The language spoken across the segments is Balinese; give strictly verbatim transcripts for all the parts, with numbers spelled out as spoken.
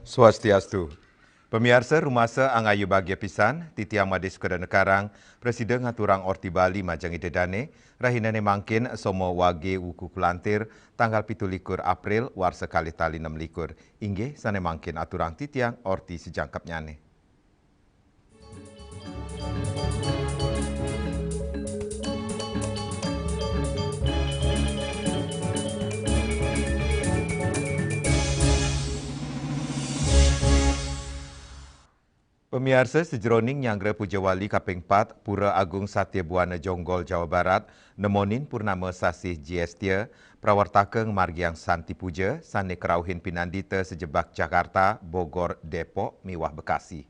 Swastiastu. Pamiarsa, rumasa angayu bagia pisan, titiang Made Sukadana Karang, prasida ngaturang orti Bali majeng Ida Dane, rahinane mangkin Soma Wage Wuku Kulantir, tanggal pitu likur April, warsa kalih tali nem likur. Inggih, sane mangkin aturang titiang orti sajangkepnyane. Pamiarsa, sajeroning nyanggra puja wali kaping pat Pura Agung Satya Buana Jonggol, Jawa Barat, nemonin purnama sasih Jiestia, prawartaka ngamargiang santi puja sane karauhin pinandita sajebag Jakarta, Bogor, Depok, miwah Bekasi.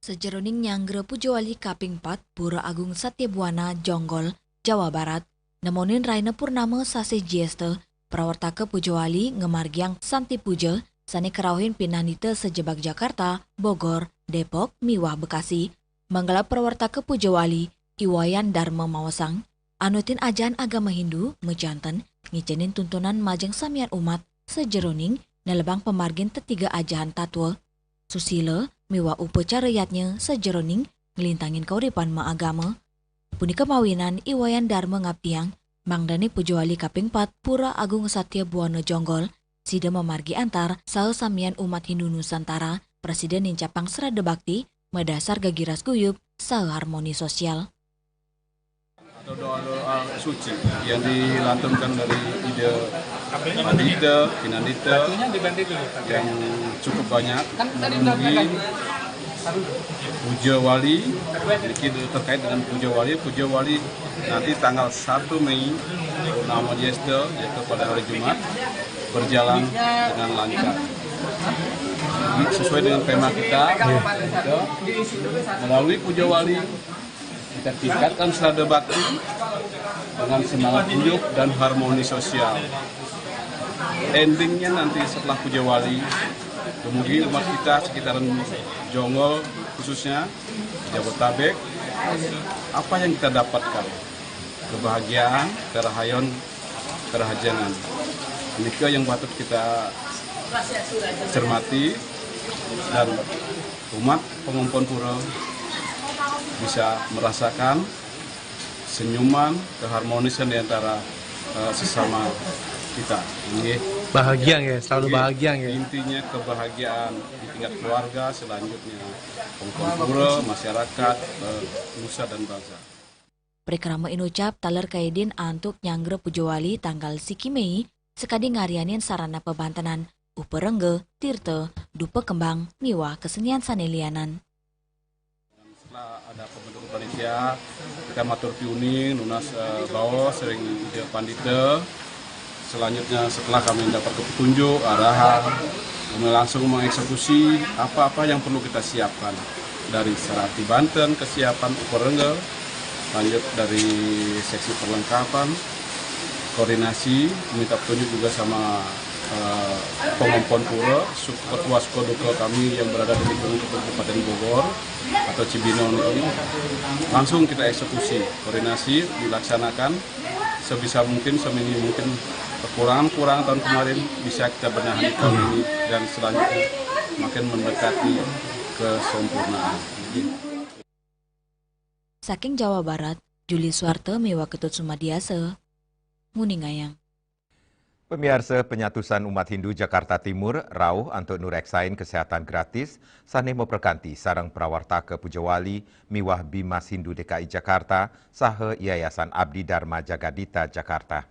Sajeroning nyanggra puja wali kaping pat Pura Agung Satya Buana, Jonggol, Jawa Barat, nemonin rahina purnama sasih Jiesta, prawartaka puja wali ngamargiang santi puja sane karauhin pinandita sajebag Jakarta, Bogor, Depok, miwah Bekasi. Manggala prawartaka puja wali, I Wayan Darma maosang, anutin ajahan agama Hindu majanten ngicenin tuntunan majeng samian umat sajeroning nelebang pamargin tetiga ajahan tatwa, susila miwah upacara yatnya sajeroning nglintangin kauripan maagama. Punika mawinan I Wayan Darma ngabdiang mangdane puja wali kaping pat Pura Agung Satya Buana Jonggol, sida mamargi antar saha samian umat Hindu Nusantara prasida nincapang sraddha bakti madasar gegiras guyub saha harmoni sosial. Atau doa-doa suci yang dilantunkan dari Ida Adita, Pinandita, yang cukup banyak memenuhi puja wali. Niki terkait dengan puja wali. Puja wali nanti tanggal satu Mei, Purnama Jesta, yaitu pada hari Jumat, berjalan dengan lancar. Jadi, sesuai dengan tema kita, melalui puja wali, kita tingkatkan sraddha bakti dengan semangat guyub dan harmoni sosial. Endingnya nanti setelah puja wali, dumugi umat kita sekitaran Jonggol khususnya, Jabodetabek, apa yang kita dapatkan? Kebahagiaan, karahayon, karahajengan. Nika yang patut kita cermati dan umat pangomponipun bisa merasakan senyuman, keharmonisan di antara, eh, sesama kita. Nggih. Bahagia ya, selalu bahagia ya. Intinya kebahagiaan di tingkat keluarga, selanjutnya pangomponipun, masyarakat, eh, nusa dan bangsa. Prikrama inucap taler kaidin antuk nyanggra puja wali tanggal siki Mei, sakadi ngaryanin sarana pabantenan, uparengga, tirta, dupa kembang, miwah kesenian sane lianan. Setelah ada pembentukan panitia, kita matur piuning, nunas, eh, baos ring Ida Pandita. Selanjutnya, setelah kami mendapatkan petunjuk, arahan, kami langsung mengeksekusi apa-apa yang perlu kita siapkan. Dari sarati banten, kesiapan uparengga, lanjut dari seksi perlengkapan, koordinasi, minta petunjuk juga sama, eh, pangomponipun, suk-, ketua sukaduka kami yang berada di lingkungan Kabupaten Bogor atau Cibinong ini, langsung kita eksekusi, koordinasi, dilaksanakan sebisa mungkin, semini mungkin, kekurangan-kekurangan tahun kemarin bisa kita benahi tahun ini dan selanjutnya makin mendekati kesempurnaan. Saking Jawa Barat, Juli Suwarta miwah Ketut Sumadiasa, nguningayang. Pamiarsa, panyatusan umat Hindu Jakarta Timur rauh antuk nureksain kesehatan gratis sane maprakanti sareng prawartaka puja wali miwah Bimas Hindu D K I Jakarta saha Yayasan Abdi Dharma Jagadita Jakarta.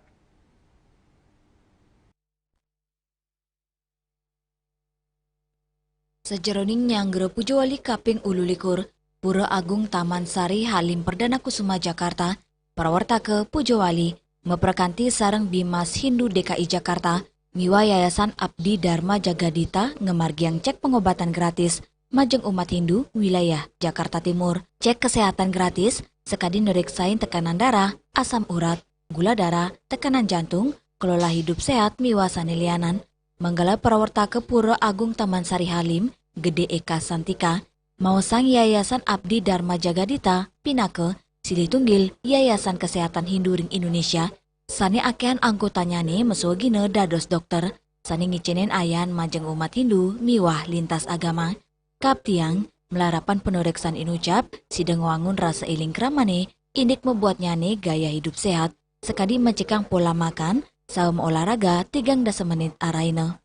Sajeroning nyanggra puja wali kaping ulu likur, Pura Agung Taman Sari Halim Perdana Kusuma Jakarta, prawartaka puja wali maprakanti sareng Bimas Hindu D K I Jakarta miwah Yayasan Abdi Dharma Jagadita ngamargiang cek pangobatan gratis majeng umat Hindu wilayah Jakarta Timur. Cek kesehatan gratis sakadi nureksain tekanan darah, asam urat, gula darah, tekanan jantung, kelola hidup sehat miwah sane lianan. Manggala prawartaka Pura Agung Taman Sari Halim, Gede Eka Santika, maosang Yayasan Abdi Dharma Jagadita pinaka silih tunggil Yayasan Kesehatan Hindu ring Indonesia Sané akéhan anggotanyane mesogina dados dokter, sané ngicénin ayan majeng umat Hindu miwah lintas agama. Kaptiang, malarapan panureksan inucap, sida ngwangun rasa éling kramané, indik mabuatnyane gaya hidup sehat, sakadi macekang pola makan, saha maolahraga tigang dasa menit arahina.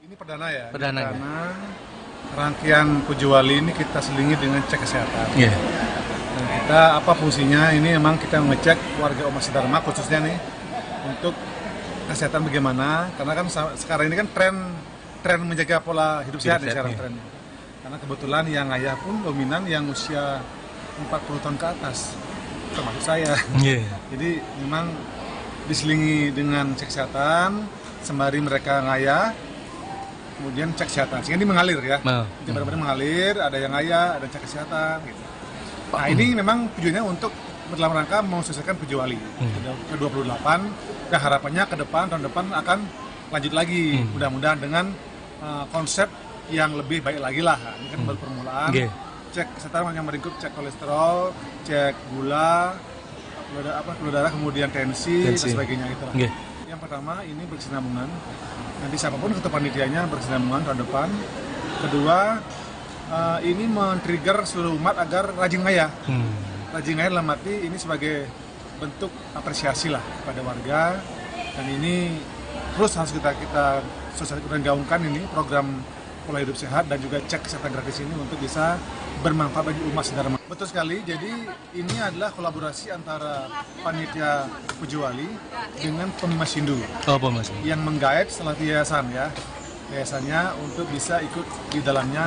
Ini perdana ya, ini perdana ya. Perdana. Rangkaian Puja Wali ini kita selingi dengan cek kesehatan. Iya. Dan kita, apa fungsinya? Ini memang kita mengecek warga umat sedharma khususnya nih untuk kesehatan bagaimana, karena kan sa-, sekarang ini kan tren, tren menjaga pola hidup sehat nih sekarang, iya. Trennya. Karena kebetulan yang ngayah pun dominan yang usia empat puluh tahun ke atas, termasuk saya. Iya. Jadi memang diselingi dengan cek kesehatan, sembari mereka ngayah, kemudian cek kesehatan. Sehingga ini mengalir ya. Nah. Jadi benar-benar mengalir, ada yang ngayah, ada cek kesehatan gitu. Nah, ini memang tujuannya untuk dalam rangka mensukseskan Puja Wali ke dua puluh delapan, dan harapannya ke depan, tahun depan akan lanjut lagi. Mudah-mudahan dengan, eh, konsep yang lebih baik lagi lah. Ini kan baru permulaan. Nggih. Cek kesehatan yang meringkup cek kolesterol, cek gula, gula da-, apa, gula darah, kemudian tensi, dan sebagainya gitu lah. Nggih. Yang pertama ini berkesinambungan. Nanti siapapun ketua panitianya berkesinambungan tahun depan. Kedua, eh, ini men-trigger seluruh umat agar rajin ngayah. Rajin ngayah dalam arti ini sebagai bentuk apresiasi lah kepada warga. Dan ini terus harus kita, kita sosialisasikan, gaungkan ini program pola hidup sehat dan juga cek kesehatan gratis ini untuk bisa bermanfaat bagi umat sedharma. Betul sekali, jadi ini adalah kolaborasi antara panitia Puja Wali dengan Pemimas Hindu. Oh, Pemimas Hindu. Yang meng-guide selaku yayasan ya. Yayasannya untuk bisa ikut di dalamnya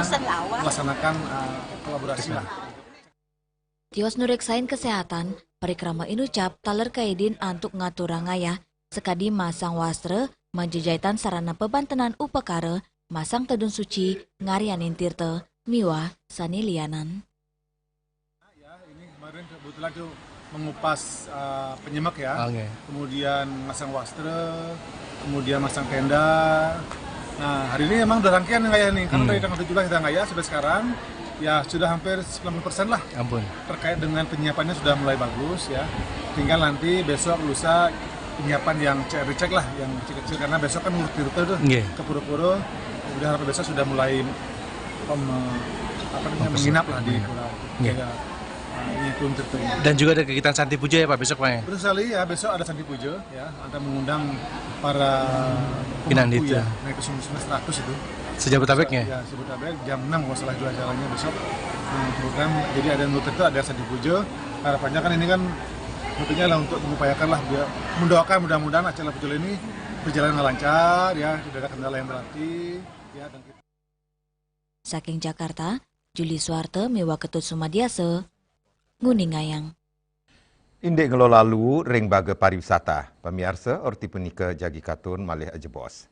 melaksanakan, uh, kolaborasi lah. Tios nureksain kesehatan, parikrama inucap taler kaidin antuk ngaturang ngayah, sakadi masang wastra, majejaitan sarana pabantenan upakara, masang tedun suci, ngaryanin tirta, miwah sané lianan. Ya, ini kemarin kebetulan tuh mengupas, eh, penyemek ya. Oke. Kemudian masang wastra, kemudian masang tenda. Nah, hari ini emang udah rangkaian nih, kayak nih. Kan dari tanggal tujuh belas kita ngayah sampai sekarang, ya sudah hampir sembilan puluh persen lah. Ampun. Terkait dengan penyiapannya sudah mulai bagus ya. Tinggal nanti besok, lusa penyiapan yang cek, cek lah, yang kecil-kecil, karena besok kan ngurus tirta tuh ke pura-pura. Udah, harap besok sudah mulai pem-, apa namanya, menginap lah di pura. Nggih. Jaga, uh, ini pun tirta. Dan juga ada kegiatan Santi Puja ya, Pak, besok, Pak, ya? Betul sekali ya, besok ada Santi Puja ya, ada mengundang para pemangku ya, naik ke sungai seratus itu. Se-Jabotabék ya? Ya, se-Jabotabék, jam enam kalau salah itu acaranya besok. Nah, program, jadi ada nurul tirta, ada Santi Puja. Harapannya kan ini kan tentunya lah untuk mengupayakan lah biar, mendoakan mudah-mudahan acara Puja Wali ini berjalan dengan lancar ya, tidak ada kendala yang berarti ya, dan kita Saking Jakarta, Juli Suwarte miwah Ketut Sumadiasa, nguningayang. Indik ngelola luwu ring baga pariwisata. Pamiarsa, orti punika jagi katun malih ajebos.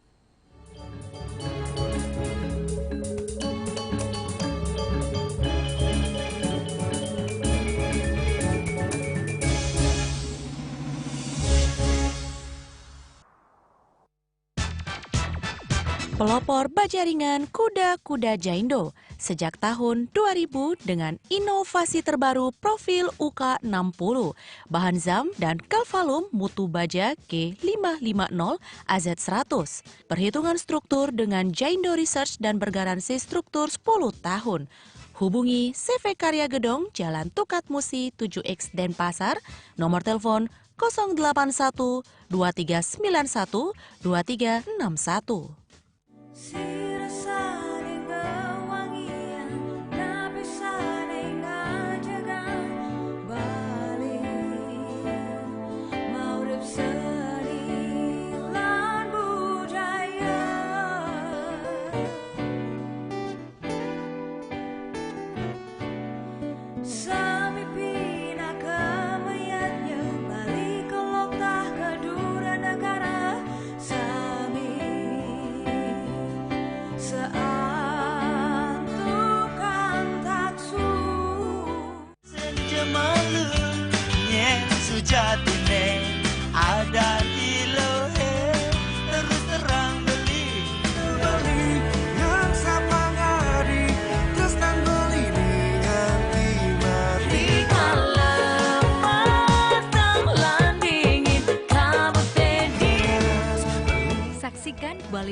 Pelopor baja ringan kuda-kuda Jaindo sejak tahun dua ribu dengan inovasi terbaru profil U K enam puluh, bahan zam dan Calvalum mutu baja K lima lima nol A Z seratus. Perhitungan struktur dengan Jaindo Research dan bergaransi struktur sepuluh tahun. Hubungi C V Karya Gedong, Jalan Tukad Musi tujuh X, Denpasar, nomor telepon kosong delapan satu dua tiga sembilan satu dua tiga enam satu. Sami pinaka mayadnya, bali kelokta ka dura negara. Sami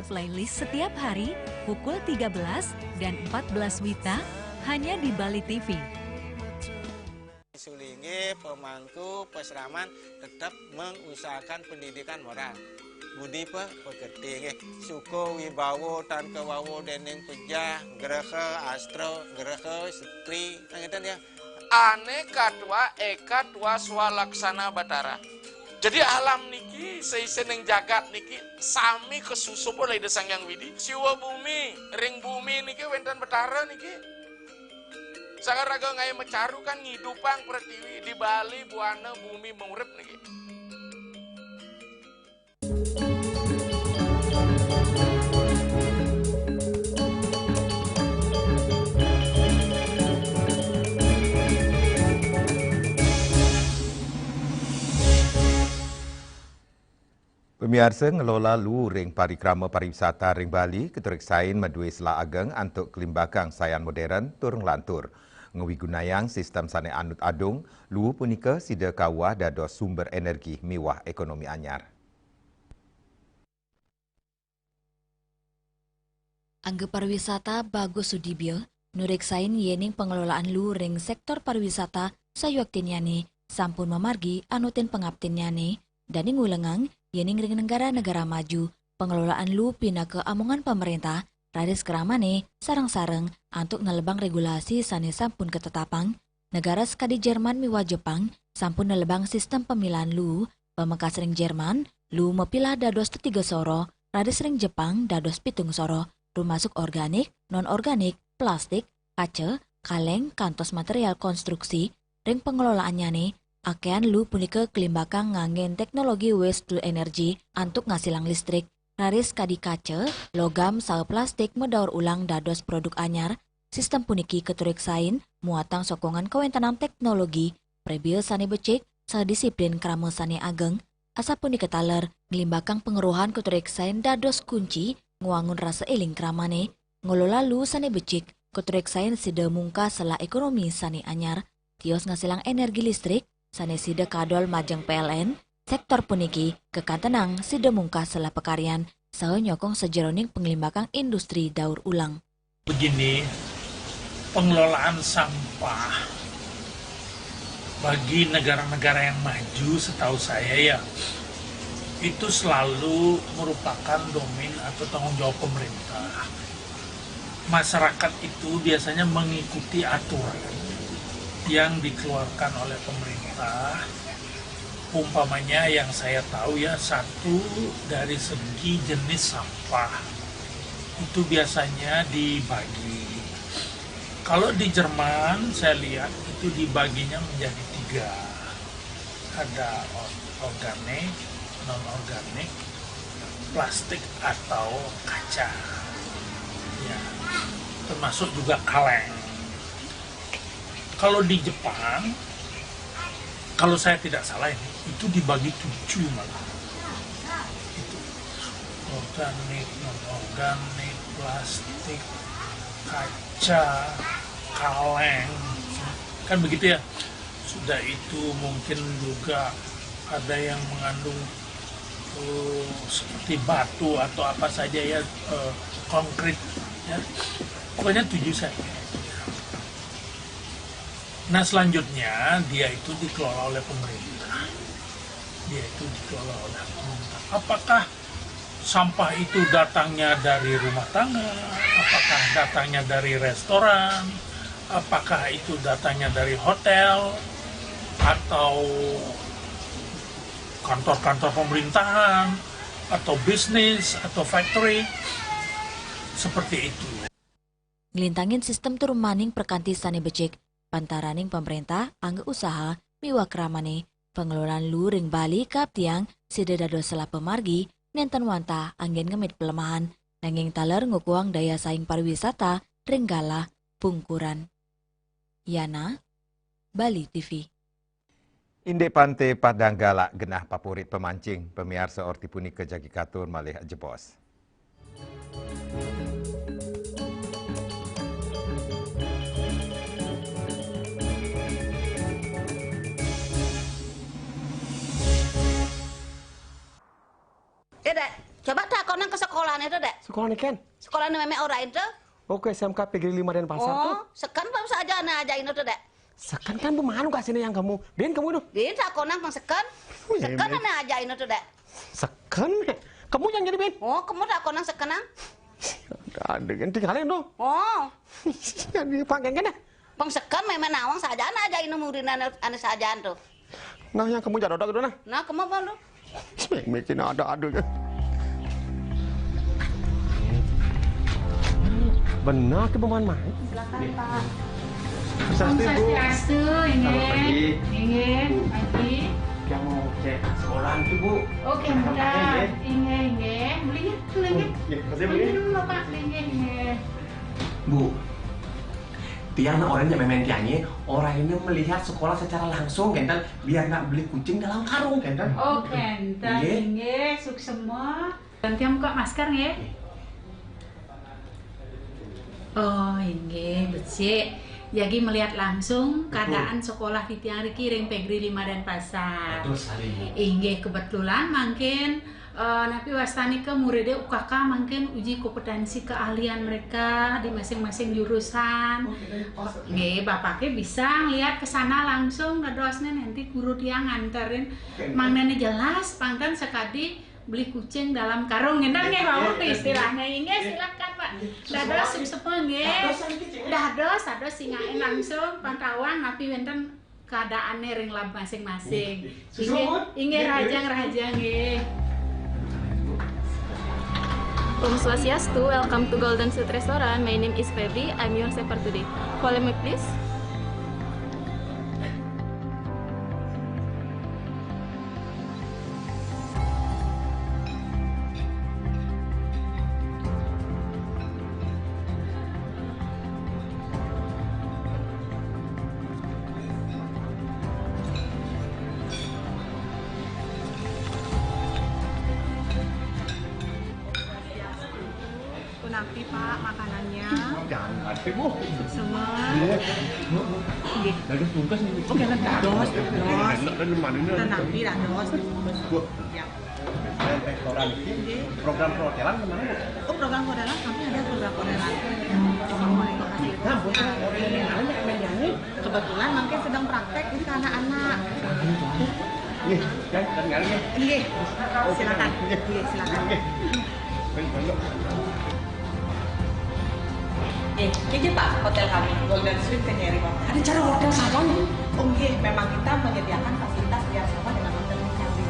Playlist setiap hari pukul tiga belas dan empat belas WITA hanya di Bali T V. Sulingge, pemangku, pesraman tetap mengusahakan pendidikan moral. Budi pe-, pekerti nggih. Suko wibawo tan kewawo dening pejah, greha, astro, greha, setri, ngeten ya. Ane katwa eka twa swalaksana Batara. Jadi alam niki, seisening jagat niki sami kasusup oleh Ida Sang Hyang Widi. Siwa bumi, ring bumi niki wenten Betara niki. Sang raga ngae macaru kan ngidupang pretiwi, di Bali buana bumi mengurip niki. Pamiarsa, ngelola lu ring parikrama pariwisata ring Bali katureksain madue sela ageng antuk kalimbakang sayan modern tur nglantur. Ngawigunayang sistem sane anut adung, lu punika sida kawah dados sumber energi miwah ekonomi anyar. Angga pariwisata Bagus Sudibyo nureksain yening pangelolaan lu ring sektor pariwisata sayuaktinnyane sampun mamargi anutin pangaptinnyane, dane ngulengang yening ring negara-negara maju, pangelolaan lu pinaka amongan pamarentah, raris kramane sareng-sareng antuk nelebang regulasi sane sampun katetapang. Negara sakadi Jerman miwah Jepang sampun nelebang sistem pamilahan luu, pamekas ring Jerman, luu mapilah dados tetiga soroh, raris ring Jepang dados pitung soroh, rumasuk organik, non-organik, plastik, kaca, kaleng, kantos material konstruksi. Ring pangelolaannyane, akehan luu punika kalimbakang nganggen teknologi waste to energy antuk ngasilang listrik. Raris kadi kaca, logam saha plastik madaur ulang dados produk anyar. Sistem puniki katureksain muatang sokongan kawentenan teknologi, prabea sane becik, saha disiplin krama sane ageng. Asapunika taler, nglimbakang pangerohan katureksain dados kunci ngwangun rasa eling kramane, ngelola luu sane becik, katureksain sida mungkah selah ekonomi sane anyar, tios ngasilang energi listrik, sane sida kadol majeng P L N, sektor puniki kakantenang sida mungkah selah pakaryan saha nyokong sajeroning panglimbakang industri daur ulang. Begini, pengelolaan sampah bagi negara-negara yang maju, setahu saya ya, itu selalu merupakan domain atau tanggung jawab pemerintah. Masyarakat itu biasanya mengikuti aturan yang dikeluarkan oleh pemerintah. Umpamanya yang saya tahu ya, satu, dari segi jenis sampah, itu biasanya dibagi. Kalau di Jerman saya lihat itu dibaginya menjadi tiga. Ada or-, organik, non-organik, plastik atau kaca. Ya, termasuk juga kaleng. Kalau di Jepang, kalau saya tidak salah ini, itu dibagi tujuh malah. Itu. Organik, non-organik, plastik, kaca, kaleng. Kan begitu ya. Sudah itu mungkin juga ada yang mengandung, eh, seperti batu atau apa saja ya, eh, konkrit ya. Pokoknya tujuh set. Nah, selanjutnya dia itu dikelola oleh pemerintah. Dia itu dikelola oleh pemerintah. Apakah sampah itu datangnya dari rumah tangga? Apakah datangnya dari restoran? Apakah itu datangnya dari hotel? Atau kantor-kantor pemerintahan? Atau bisnis? Atau factory? Seperti itu. Nglintangin sistem turumaning prakanti sane becik, pantaraning pamrentah, angga usaha, miwah kramane, pangelolaan luu ring Bali kaaptiang sida dados selah pamargi, nenten wantah anggen ngemit pelemahan, nanging taler ngukuhang daya saing pariwisata ring galah pungkuran. Yana, Bali T V. Indik Pante Padang Galak genah papurit pamancing, pamiarsa, orti punika jagi katur malih jebos. Eh, Dek. Coba takonang ke sekolahné to, Dék. Sekolahné kén? Sekolahné mémé orahin to. Oh, ke S M K Negeri lima Denpasar to. Oh, seken apa saja ané ajahin to, Dék. Seken kan Bu, manu kasihnya yang kamu. Bin kamu itu. Bin takonang pang seken. Seken ané ajahin to, Dék. Seken? Kamu yang jadi Bin? Oh, kamu takonang sekenang. Ada yang tinggalin to. Oh. Yang dipakai kan? Pang seken mémé nawang saja ané ajahin murid ané, ané sajaan to. Nah, yang kamu jadodok itu nah. Nah, kamu apa lu? Mémé cina ada-ada ya. Benar ke pemain main. Silakan, Pak. Swastiastu, Bu. Swastiastu, inggih. Selamat pagi. Inggih, Bu. Pagi. Yang mau cek sekolahan itu, Bu. Oke, sebentar. Inggih, inggih. Beli, beli. Oh, iya, makasih, Bu. Beli dulu, Pak. Inggih, inggih. Bu, tiang nak orangnya mémén tiangnya, orang ini melihat sekolah secara langsung, kénten, biar nak beli kucing dalam karung, kénten. Oh, kénten, inggih, suksema. Dan tiang buka masker, nggih. Oh, inggih, becik. Jagi melihat langsung keadaan sekolah titiang riki ring Negeri lima Denpasar. Betul sekali, Bu. Inggih, kebetulan mangkin Eh, napi wastané ké muridé U K K mangkin uji kompetensi keahlian mereka di masing-masing jurusan. Nggih, bapaké bisa ngeliat ke sana langsung dadosné, nanti guru tiang nganterin. Mangdané jelas, pang ten sakadi beli kucing dalam karung. Nggih, nggih, Bapak, istilahnya. Nggih, silakan, Pak. Dados, suksema, nggih. Dados, dados, singakin langsung, pantauan, napi wénten keadaanné ring lab masing-masing. Inggih, inggih, rahajeng, rahajeng, nggih. Om Swastiastu, welcome to Golden Sweet Restaurant. My name is Feby, I'm your server today. Follow me, please. Punapi, Pak, makanannya? Jangan nanti, Bu. Semua. Iya. Nggih. Dados bungkus nih. Oke, dados, dados. Enak, enak, enak, enak. Punapi, dados. Bu. Ya. Restoran ini, nggih, program perhotelan kemana, Bu? Oh, program perhotelan, kami ada program perhotelan. Nah, Bu, orang yang ada, yang nyanyi. Kebetulan mungkin sedang praktek di anak-anak. Nggih, ya, dan ngalih, nggih. Nggih, silakan. Nggih. Nggih, silakan. Nggih. Baik, baik. Eh, ini, Pak, hotel kami, Golden Suite Kenyeri Hotel. Ada cara hotel sama nih? Oh, nggih, memang kita menyediakan fasilitas yang sama dengan hotel kami.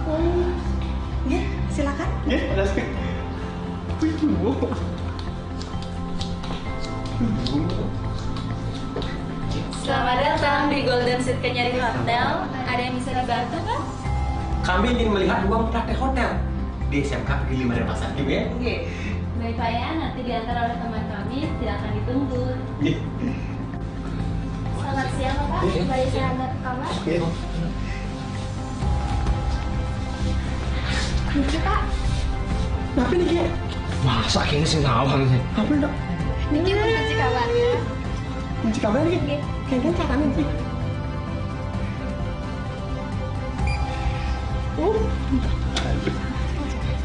Oh, nggih, silakan. Nggih, ada speak. Wih, Bu. Selamat datang di Golden Suite Kenyeri Hotel. Ada yang bisa dibantu, Pak? Kami ingin melihat ruang praktek hotel di S M K Negeri lima Denpasar, gitu ya? Oke. Baik, Pak ya, nanti diantar oleh teman kami, silakan ditunggu. Iya. Selamat siang, Bapak. Iya. Baik, saya antar ke kamar. Iya. Kunci, Pak. Kenapa nih, Ki? Masa kayaknya sih ngawang sih. Apa, Dok? Niki pun kunci kamarnya. Kunci kamarnya, Ki? Iya. Kayaknya caranya, Ki. Oh.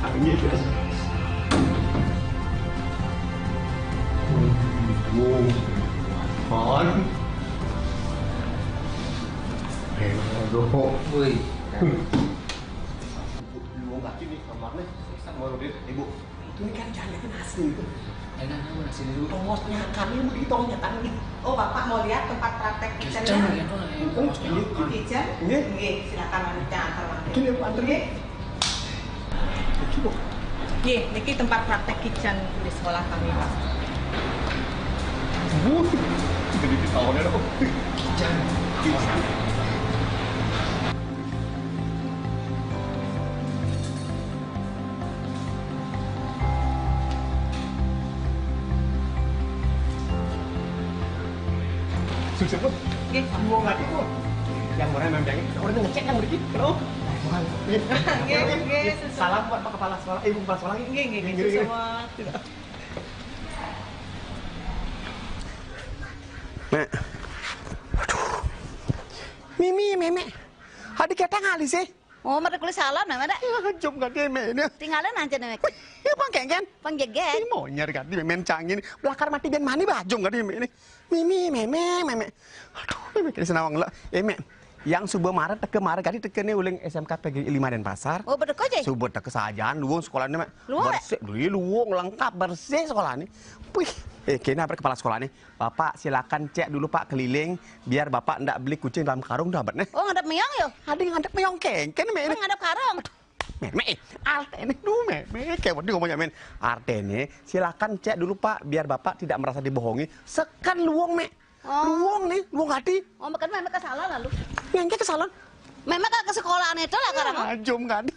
Angin. Wow. Apaan? Aduh. Woi. Lu lagi nih kamarnya, baru dia, Ibu. Itu nih kan jangan nasi itu. Enak, aku nasi dulu. Tongosnya kami mau ditongnya kan nih. Oh, Bapak mau lihat tempat praktek kitchennya? Kitchen, ya, Pak, ya, tongosnya. Kitchen? Nggih. Nggih, silakan lanjutnya antar mampir. Nggih, Bu, antar. Nggih. Nggih, niki tempat praktek kitchen di sekolah kami, Pak. Wuh, jadi ditahunya dong. Kitchen. Kitchen. Sukses, Bos. Nggih. Dua lagi, Bos. Yang orang memang orang ngecek yang begitu. Halo. Nggih, nggih, sukses. Salam buat Pak Kepala Sekolah, eh, Ibu Kepala Sekolah. Nggih, nggih, nggih, sukses. Mek. Aduh. Mimi, Mémé. Adi kéto ngalih sih. Oh, mara kulit salon, Mémé, Dék. Ajum kadi mémé ini. Tinggalin aja nih, Mémé. Wih, ya pang kéngkén. Pang jegég. Ini monyer kadi mémé cangin. Belakar mati dan mani bajum kadi mémé ini. Mimi, mémé, mémé. Aduh, mémé kene senawang lah. Eh, Mé. Yang suba mara teka mara kadi teka nih uling S M K P G I lima Denpasar. Oh, bedeko, Cé? Suba teka sajaan luung sekolahnya, Mé. Luung, Mé? Bersih, dulu luung lengkap bersih sekolahnya. Wih, eh, kena apa kepala sekolahnya? Bapak, silakan cek dulu, Pak, keliling, biar Bapak ndak beli kucing dalam karung dah, bet, neh. Oh, ngadep méong, yo? Ada ngadep méong kéngkén, Mé. Oh, ngadep karung. Mé, Mé, eh, artene, duh, Mé, Mé, kayak waduh ngomongnya, Mé. Artene, silakan cek dulu, Pak, biar Bapak tidak merasa dibohongi. Seken luung, Mé. Oh. Luung nih, luung kadi. Oh, makan Mémé ke salon lalu. Yang ke salon. Mémé ke sekolah itu lah karena. Ajum kadi.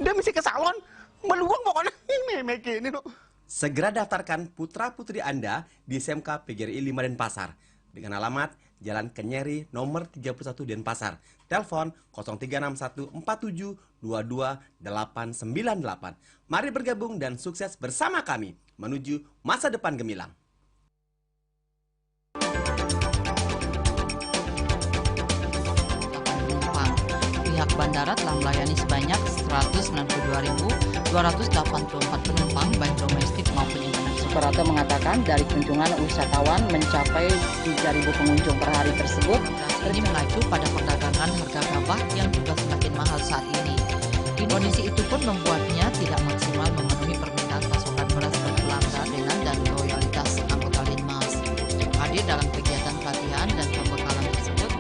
Dia mesti ke salon. Meluung pokoknya. Mémé kene, loh. Segera daftarkan putra-putri Anda di S M K P G R I lima Denpasar dengan alamat Jalan Kenyeri nomor tiga puluh satu Denpasar. Telepon kosong tiga enam satu empat tujuh dua dua delapan sembilan delapan. Mari bergabung dan sukses bersama kami menuju masa depan gemilang. Pihak bandara telah melayani sebanyak seratus sembilan puluh dua ribu dua ratus delapan puluh empat penumpang, baik domestik maupun internasional. Suprapto mengatakan, dari kunjungan wisatawan mencapai tiga ribu pengunjung per hari tersebut, ini mengacu pada perdagangan harga gabah yang juga semakin mahal saat ini. Kondisi itu pun membuatnya tidak maksimal memenuhi permintaan pasokan beras ke pelanggan dan loyalitas anggota Linmas. Hadir dalam kegiatan pelatihan dan pembekalan tersebut.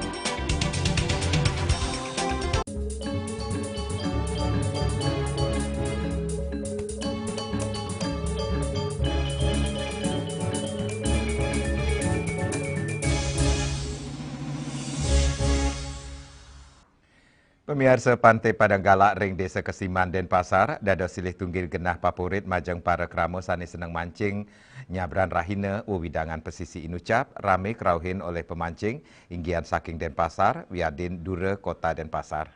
Pamiarsa, Pantai Padang Galak ring Desa Kesiman, Denpasar, dados silih tunggil genah papurit majeng para krama sane seneng mancing nyabran rahina wewidangan pesisi inucap, rame krauhin oleh pemancing, inggihan saking Denpasar, wiadin dura kota Denpasar.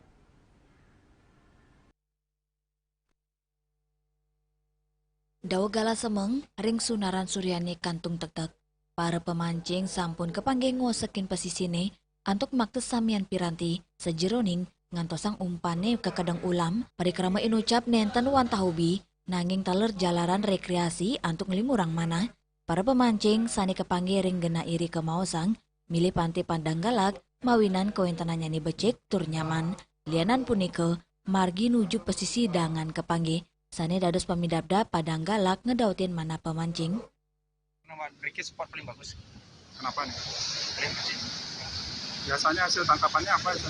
Daweg galah semeng ring sunaran suryane kantung tektek. Para pemancing sampun kapanggih ngosekin pesisine antuk makta samian piranti sajeroning ngantosang umpane kakedeng ulam. Parikrama inucap nenten wantah hobi, nanging taler jalaran rekreasi antuk nglimurang manah. Para pemancing sane kapanggih ring genah irika maosang milih Pante Padang Galak mawinan kawentenannyane becik tur nyaman. Lianan punika, margi nuju pesisi dangan kapanggih sane dados pamidabdab Padang Galak ngedautin manah pemancing. Nama berikis spot paling bagus. Kenapa nih? Paling bagus. Biasanya hasil tangkapannya apa itu?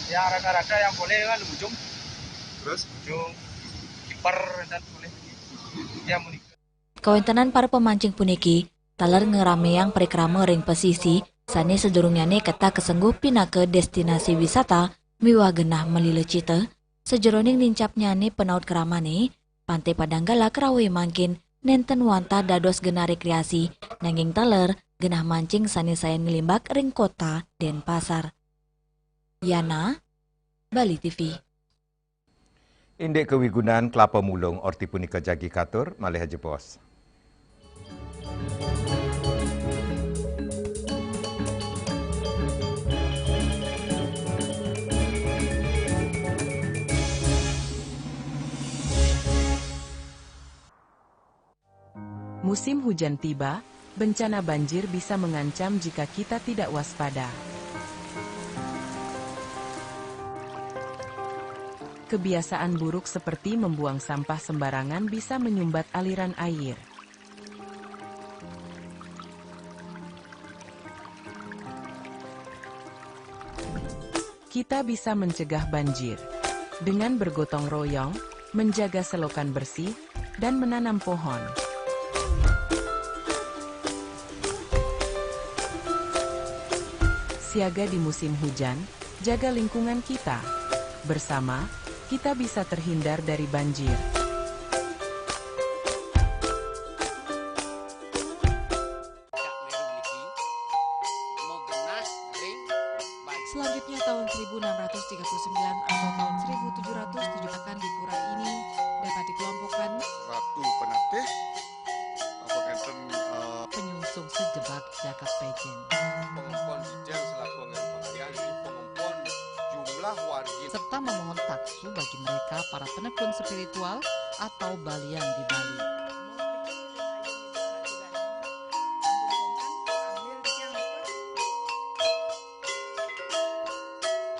Ya, rata-rata yang boleh kan ujung. Terus? Ujung, kiper, dan boleh. Ya, muni. Kawentenan para pemancing puniki taler ngrameang parikrama ring pesisi sane sadurungnyane ketah kasengguh pinaka destinasi wisata miwah genah malila cita. Sajeroning nincapnyane panaut kramane, Pante Padang Galak rauh mangkin nenten wantah dados genah rekreasi, nanging taler genah mancing sane sayan nglimbak ring kota Denpasar. Yana, Bali T V. Indik kawigunan klapa mulung, orti punika jagi katur, malih jebos. Musim hujan tiba, bencana banjir bisa mengancam jika kita tidak waspada. Kebiasaan buruk seperti membuang sampah sembarangan bisa menyumbat aliran air. Kita bisa mencegah banjir dengan bergotong royong, menjaga selokan bersih, dan menanam pohon. Siaga di musim hujan, jaga lingkungan kita. Bersama, kita bisa terhindar dari banjir. Selanjutnya, tahun seribu enam ratus tiga puluh sembilan atau tahun seribu tujuh ratus tujuh akan di pura ini dapat dikelompokkan Ratu Penatih, apa kenten, eh, penyungsung sejebak jagat pejen. Pengempon Sijang selaku anggaran pakaian, di pengempon jumlah serta memohon taksu bagi mereka para penekun spiritual atau balian di Bali.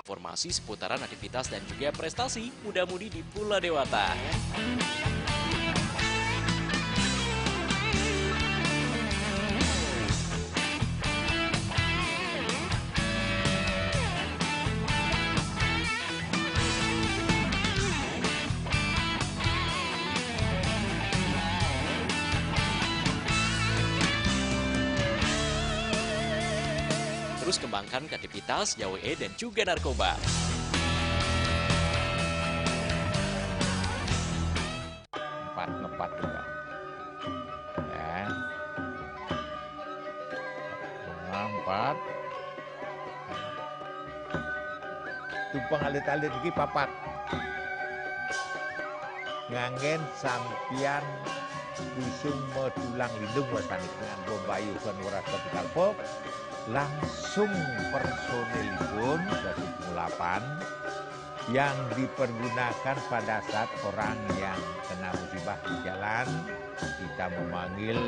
Informasi seputaran aktivitas dan juga prestasi muda-mudi di Pulau Dewata. Terus kembangkan kreativitas, jauhi dan juga narkoba. Empat, ngepat juga. Ya. Bunga empat. Tumpeng alit-alit iki papat. Nganggen sampiyan kusung medulang lindung wasani dengan bombayu kan weras ketika pop langsung personilipun dari pengulapan yang dipergunakan pada saat orang yang kena musibah di jalan kita memanggil.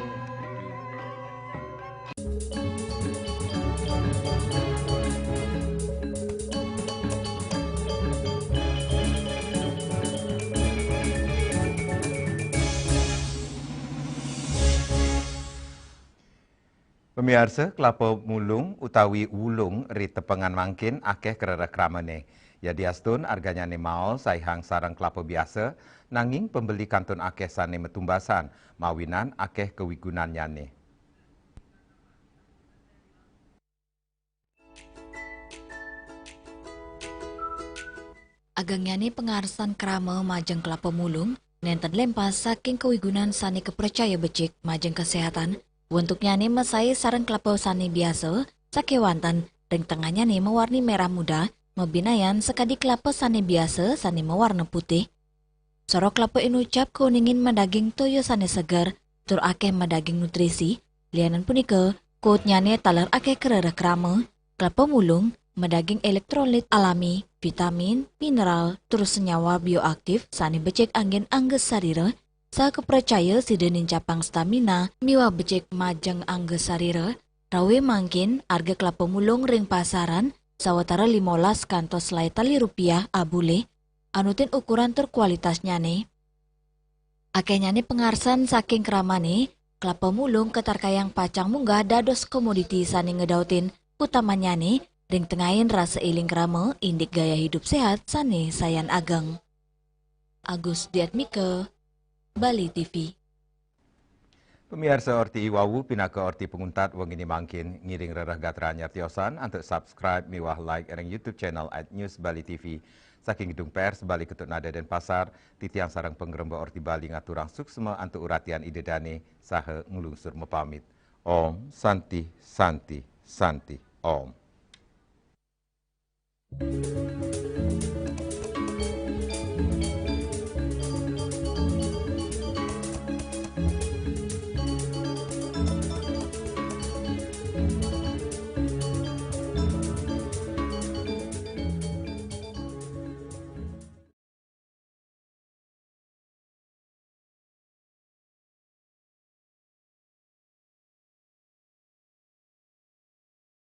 Pemiarsa, kelapa mulung utawi wulung ri tepengan mangkin akeh kerereh kramane. Yadiastun arganyane maol saihang sareng kelapa biasa, nanging pembeli kantun akeh sane metumbasan, mawinan akeh kawigunannyane. Agengnyane pangarsan krama majeng kelapa mulung nenten lempas saking kawigunan sane kapracaya becik majeng kasehatan, wentuknyane mesai sareng kelapa sane biasa, sakewanten ring tengahnyane mawarni merah muda, mabinayan sakadi kelapa sane biasa sane mawarna putih. Soroh kelapa inucap kauningin madaging toya sane seger, tur akeh madaging nutrisi. Lianan punika, kuutnyane taler akeh kerereh krama, kelapa mulung, madaging elektrolit alami, vitamin, mineral, tur senyawa bioaktif sane becik anggen angga sarira, sakapracaya sida nincapang stamina miwah becik majeng angga sarira, rawe mangkin arga kelapa mulung ring pasaran sawatara limolas kantos selae tali rupiah abule, anutin ukuran tur kualitasnyane. Akehnyane pangarsan saking kramane, kelapa mulung katarkayang pacang munggah dados komoditi sane ngedautin utamanyane ring tengahin rasa eling krama indik gaya hidup sehat sane sayan ageng. Agus Diatmika, Bali T V. Pamiarsa, orti iwawu pinaka orti panguntat wengine mangkin. Ngiring rereh gatra nyartiosan antuk subscribe miwah like ring YouTube channel at News Bali T V. Saking Gedung Pers Bali Ketut Nada Denpasar, titiang sareng pangremba Orti Bali ngaturang suksma antuk uratian Ida Dane saha nglungsur mapamit. Om Santi, Santi, Santi, Om.